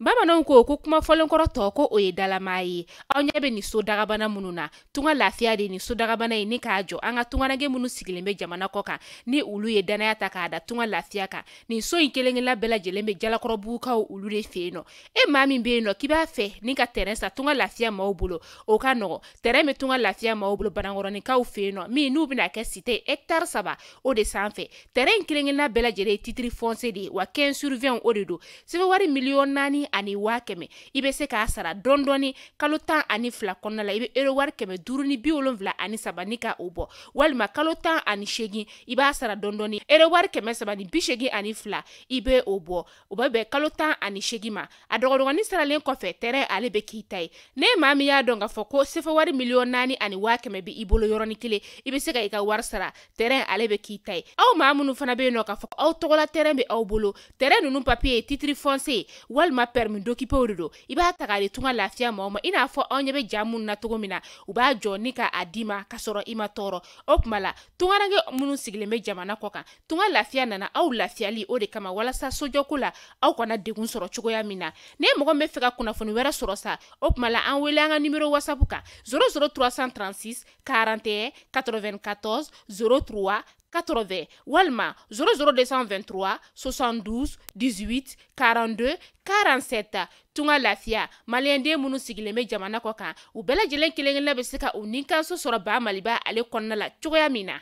Bamananw ko ko kuma fɔlenkɔrɔ tɔ ko o ye dalamaa ye. Aw ɲɛ bɛ nin so dagabana minnu na, tunga lafiya de nin so dagabana ye ni k'a jɔ an ka tungaranke minnu sigilen bɛ jamana kɔ kan ni olu ye danaya ta k'a da tunga lafiya kan. Nin so in kelen-kelenna bɛɛ lajɛlen bɛ Jalakɔrɔbugukaw olu de fɛ yen nɔ. E maa min bɛ yen nɔ k'i b'a fɛ ni ka terrain san tunga lafiya maaw bolo, o ka nɔgɔ. Terrain bɛ tunga lafiya maaw bolo Banankɔrɔninkaw fɛ yen nɔ, min n'u bɛna kɛ cité hectare 3 o de sanfɛ. Terrain in kelen-kelenna bɛɛ lajɛlen ye titre foncier de ye, wa 15 sur 20 o de don. Sɛbɛn wari 4,100,000 i bɛ se k'a sara dɔɔni dɔɔni kalo 12 kɔnɔna la. I bɛ euro wari 573 ni ka o bɔ, walima kalo 18 i b'a sara dɔɔni dɔɔni euro wari 382 i bɛ o bɔ. O bɛ bɛn kalo 18 ma. A dɔgɔdɔgɔnin saralen kɔfɛ, terrain ale bɛ k'i ta ye. Ne maa min y'a dɔn k'a fɔ ko sefa wari 4,100,000 bɛ i bolo yɔrɔnin kelen, i bɛ se ka i ka wari sara, terrain ale bɛ k'i ta ye. Aw maa minnu fana bɛ yen nɔ k'a fɔ aw tɔgɔla terrain bɛ aw bolo, terrain ninnu papier ye titre foncier walima permis d'occuper de don, i b'a ta k'a di tunga lafiya maaw ma. I n'a fɔ anw ɲɛ bɛ ja minnu na cogo min na, u b'a jɔ ni k'a d'i ma k'a sɔrɔ i ma tɔɔrɔ. O tuma la tungaranke minnu sigilen bɛ jamana kɔ kan, tunga lafiya nana aw lafiyali o de kama, walasa sojɔko la aw kana degun sɔrɔ cogoya min na. Ne mɔgɔ min bɛ fɛ ka kunnafoni wɛrɛ sɔrɔ sa, o tuma la an wele an ka numéro WhatsApp kan 00 336 41 94 03 80 walima 00 223 72 18 42 47. Tunga lafiya maliyɛnden minnu sigilen bɛ jamana kɔ kan, u bɛɛ lajɛlen kelen-kelenna bɛ se ka u nikanso sɔrɔ ba Maliba ale kɔnɔna la cogoya min na.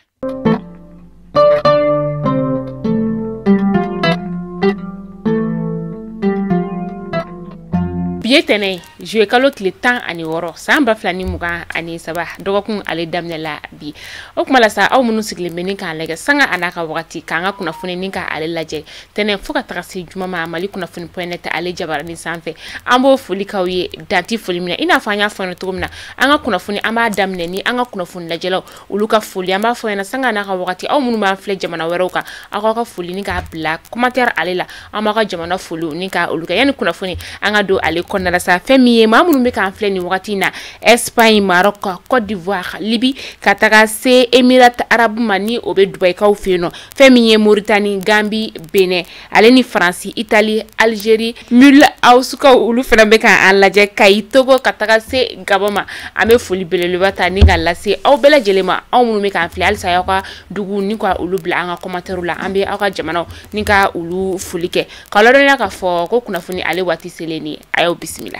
Bi ye tɛnɛ juillet kalo tile 16 san 2023, dɔgɔkun ale daminɛla bi. O kuma la sa, aw minnu sigilen bɛ ni k'a lajɛ sanga a n'a ka wagati, k'an ka kunnafoni ni k'ale lajɛ tɛnɛ fo ka taga se juma ma Mali kunnafoni point net ale jabaranin sanfɛ, an b'o foli k'aw ye danti foli min na. I n'a fɔ an y'a fɔ ɲɛna cogo min na, an ka kunnafoni an b'a daminɛ ni an ka kunnafoni lajɛlaw olu ka foli. An b'a fɔ ɲɛna sanga n'a ka wagati, aw minnu b'an filɛ jamana wɛrɛw kan, aw k'aw ka foli ni k'a bila commentaire ale la, an b'aw ka jamana foliw ni ka olu kɛ. Yanni kunnafoni an ka don ale kɔnɔna la sa, fɛn min ye maa minnu bɛ k'an filɛ nin wagati in na, Espagne, Maroc, Côte d'Ivoire, Libye, ka taga se Émirats arabes ma ni o bɛ Dubaïkaw fɛ yen nɔ. Fɛn min ye Mauritanie, Gambie, Benin ale ni Faransi, Italie, Algérie, Mulhouse-kaw olu fana bɛ k'an lajɛ, Kayi, Togo ka taga se Gabon ma. An bɛ foli belebeleba ta ni ka lase aw bɛɛ lajɛlen ma, aw minnu bɛ k'an filɛ halisa aw ka dugu ni ka olu bila an ka commentaire la, an bɛ aw ka jamanaw ni ka olu foli kɛ. K'aw ladɔnniya k'a fɔ ko kunnafoni ale waati selen ni a y'aw bisimila.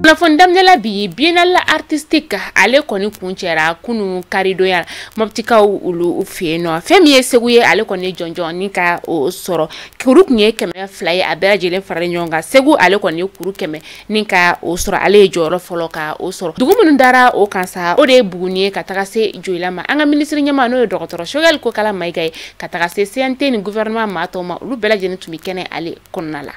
Kunnafoni daminɛla bi, Biennale artistique ale kɔni kuncɛra kunun karidonya Moptikaw olu fɛ yen nɔ. Fɛn min ye Segu ye, ale kɔni ye jɔnjɔn ni ka o sɔrɔ. Kuru tun ye 200 ye, a bɛɛ lajɛlen faralen ɲɔgɔn kan. Segu ale kɔni ye kuru 100 ni ka o sɔrɔ, ale ye jɔyɔrɔ fɔlɔ ka o sɔrɔ. Dugu minnu dara o kan sa, o de ye Buguni ye ka taga se Joyila ma. An ka minisiri ɲɛmaa n'o ye dɔgɔtɔrɔ Choguel Kokala Maïga ye, ka taga se CNT ni gouvernement maa tɔw ma, olu bɛɛ lajɛlen tun bɛ kɛnɛ ale kɔnɔna la.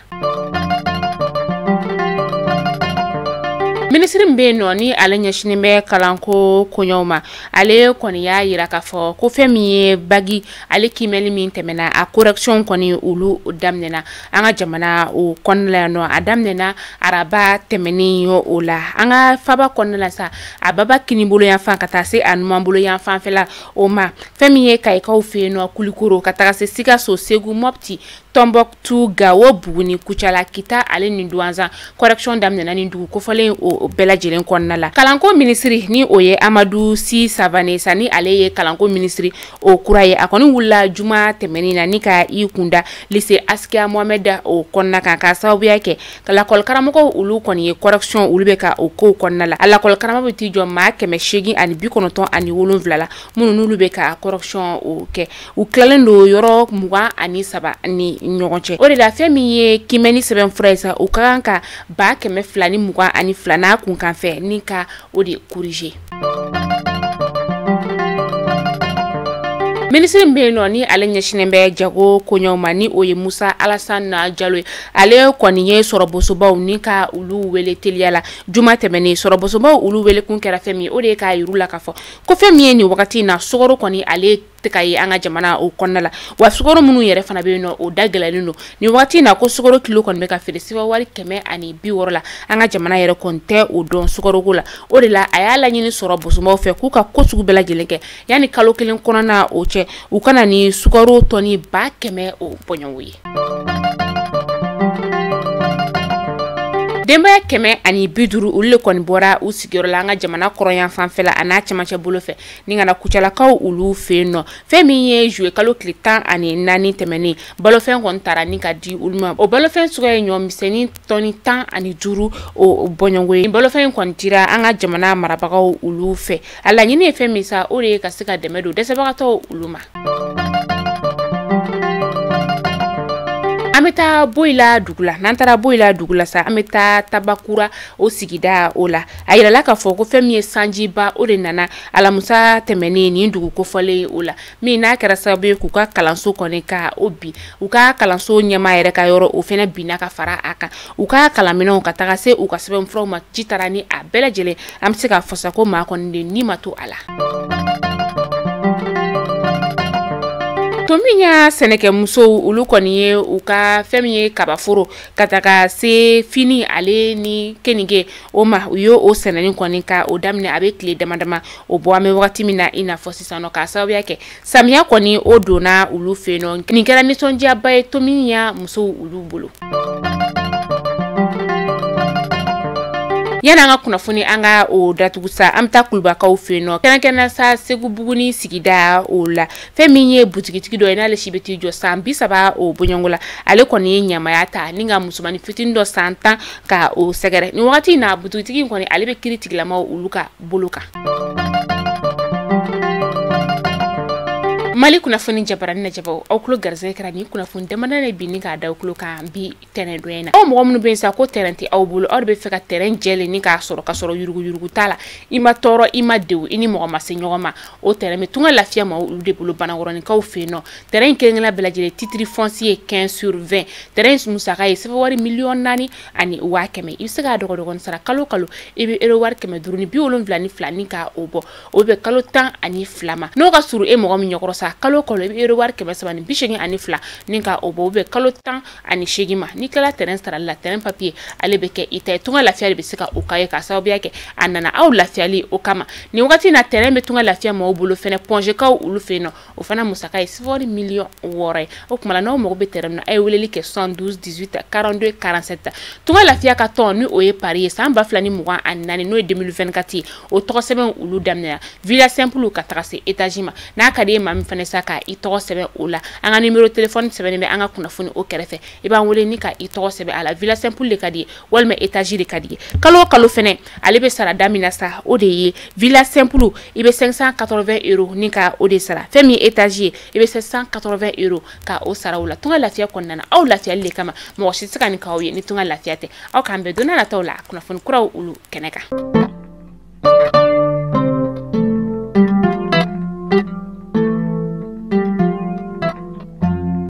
Minisiri min bɛ yen nɔ ni ale ɲɛsinnen bɛ kalanko koɲɛw ma, ale kɔni y'a yira k'a fɔ ko fɛn min ye bagi ale kiimɛli min tɛmɛna, a correction kɔni olu daminɛna an ka jamana o kɔnɔna la yan nɔ. A daminɛna araba tɛmɛnen ye o la an ka faba kɔnɔna la sa, a baba kinibolo yanfan ka taa se a numanbolo yanfan fɛla o ma. Fɛn min ye Kayikaw fɛ yen nɔ, Kulikoro ka taga se Sikaso, Segu, Mopti, Tombouctou, Gao, Buguni, Kucala, Kita ale ni Douentza, correction daminɛna ni dugu kofɔlen o bɛɛ lajɛlen kɔnɔna la. Kalanko minisiri ni o ye Amadou Sy Savané sa, ni ale ye kalanko minisiri o kura ye, a kɔni wulila juma tɛmɛnen na ni ka i kunda lycée Askia Mohamed o kɔnɔna kan, k'a sababuya kɛ lakɔli karamɔgɔw olu kɔni ye correction olu bɛ ka o kow kɔnɔna la. A lakɔli karamɔgɔ bɛ t'i jɔ maa 897 la, minnu n'olu bɛ ka correction o kɛ. U tilalen don yɔrɔ 23 ni ɲɔgɔn cɛ. O de la fɛn min ye kiimɛni sɛbɛnfura ye sa, o ka kan ka 222 n'a kunkan fɛ ni ka o de corriger. Minisiri min bɛ yen nɔ ni ale ɲɛsinnen bɛ jago koɲɛw ma, ni o ye Musa Alassane Jalo ye, ale kɔni ye sɔrɔbosobaw ni ka olu wele teliya la juma tɛmɛnen. Sɔrɔbosobaw olu wele kun kɛra fɛn min ye, o de ye k'a yir'u la k'a fɔ ko fɛn min ye nin wagati in na, sukaro kɔni ale tɛ ka ye an ka jamana o kɔnɔna la. Wa sukaro minnu yɛrɛ fana bɛ yen nɔ, o da gɛlɛyalen don nin waati in na, ko sukaro kilo kɔni bɛ ka feere sefa wari 160 la. An ka jamana yɛrɛ kɔni tɛ o dɔn sukaroko la. O de la a y'a laɲini sɔrɔ bosomaw fɛ k'u ka ko sugu bɛɛ lajɛlen kɛ yanni kalo kelen kɔnɔna o cɛ, u kana ni sukaro tɔni 100 000 o bɔɲɔgɔn ye. Denbaya 150, olu le kɔni bɔra u sigiyɔrɔ la an ka jamana kɔrɔyan fanfɛla a n'a cɛmancɛ bolo fɛ ni ka na Kucalakaw olu fɛ yen nɔ. Fɛn min ye juillet kalo tile 14 tɛmɛnen, balofɛn kɔni taara ni ka di olu ma. O balofɛn suguya ye ɲɔ misɛnnin tɔni 15 o bɔɲɔgɔn ye. Balofɛn in kɔni dira an ka jamana marabagaw olu fɛ. A laɲini ye fɛn min sa, o de ye ka se ka dɛmɛ don dɛsɛbagatɔw olu ma. An bɛ taa Boyila dugu la. N'an taara Boyila dugu la sa, an bɛ taa Tabakura o sigida o la. A yirala k'a fɔ ko fɛn min ye sanjiba, o de nana alamusa tɛmɛnen nin dugu kofɔlen o la, min n'a kɛra sababu ye k'u ka kalanso kɔni ka o bin. U ka kalanso ɲɛmaa yɛrɛ ka yɔrɔ, o fɛnɛ binna ka fara a kan. U ka kalanminɛnw ka taga se u ka sɛbɛnfuraw ma, ji taara ni a bɛɛ lajɛlen. An bɛ se k'a fɔ sa ko maa kɔni de ni ma to a la. Tomiɲan sɛnɛkɛmusow, olu kɔni ye u ka fɛn min ye kabaforo ka taga se fini ale ni keninge o ma, u ye o sɛnɛni kɔni ka o daminɛ. A bɛ tile dama dama o bɔ an bɛ wagati min na i n'a fɔ sisan nɔ, k'a sababuya kɛ samiya kɔni o donna olu fɛ yen nɔ. Nin kɛra nisɔndiyaba ye Tomiɲan musow olu bolo. Yanni an ka kunnafoni an ka o datugu sa, an bɛ taa Kulubakaw fɛ yen nɔ, kɛrɛnkɛrɛnnenya sa Segu Buguni sigida o la. Fɛn min ye butigitigi dɔ ye, n'ale si bɛ t'i jɔ san 30 o bɔɲɔgɔnko la, ale kɔni ye ɲamaya ta ni ka musomanin fitinin dɔ san 10 ka o sɛgɛrɛ. Nin wagati in na, butigitigi in kɔni ale bɛ kiiri tigilamaw olu ka bolo kan. Mali kunnafoni jabarani lajɛbaw, aw tulo garisɛgɛ kɛra nin kunnafoni damadɔ de bi ni k'a da aw tulo kan bi tɛnɛn don in na. Aw mɔgɔ minnu bɛ yen sa ko tɛrɛn tɛ aw bolo, aw de bɛ fɛ ka tɛrɛn jɛlen ni k'a sɔrɔ ka sɔrɔ yuruguyurugu t'a la, i ma tɔɔrɔ, i ma degun, i ni mɔgɔ ma se ɲɔgɔn ma, o tɛrɛn bɛ tunga lafiya ma olu de bolo Banakɔrɔnikaw fɛ yen nɔ. Tɛrɛn in kelen-kelenna bɛɛ lajɛlen titre foncier 15 sur 20, tɛrɛn in musaka ye sefa wari 4,1 miliyɔn. I bɛ se k'a dɔgɔdɔgɔnin sara kalo kalo, i bɛ euro wari 572 ni ka o bɔ, o bɛ kalo 12 ma. N'o ka surun e mɔgɔ min ɲɛkɔrɔ sa, kalo kalo i bɛ euro wari 382 ni ka o bɔ, o bɛ kalo 18 ma. N'i tilala tɛrɛn sarali la, tɛrɛn papier ale bɛ kɛ i ta ye. Tunga lafiya de bɛ se ka o k'a ye k'a sababuya kɛ a nana aw lafiyali o kama. Nin wagati in na, tɛrɛn bɛ tunga lafiya maaw bolo fɛnɛ Pɔnzekaw olu fɛ yen nɔ, o fana musaka ye sefa wari 6 miliyɔn ye. O tuma la, n'aw mago bɛ tɛrɛn na, a ye weleli kɛ 72 18 42 47. Tunga lafiya ka tɔn ni o ye pari ye san 2024, n'o ye 2024 ye, o tɔgɔ sɛbɛn olu daminɛna villa simple ka taga se étage ma. N'a ka di ye maa min fana sa ka i tɔgɔ sɛbɛn o la, an ka numéro téléphone sɛbɛnnen bɛ an ka kunnafoni o kɛrɛfɛ, i b'an wele ni ka i tɔgɔ sɛbɛn a la. Villa simple de ka di ye walima étage de ka di ye? Kalo o kalo fɛnɛ ale bɛ sara da min na sa, o de ye villa simple, i bɛ 580 euros ni ka o de sara. Fɛn min ye étage ye, i bɛ 780 euros ka o sara o la. Tunga lafiya kɔnɔna na, aw lafiyali de kama, mɔgɔ si tɛ se ka nin k'aw ye ni tunga lafiya tɛ. Aw k'an bɛn don n'a nataw la kunnafoni kuraw olu kɛnɛ kan.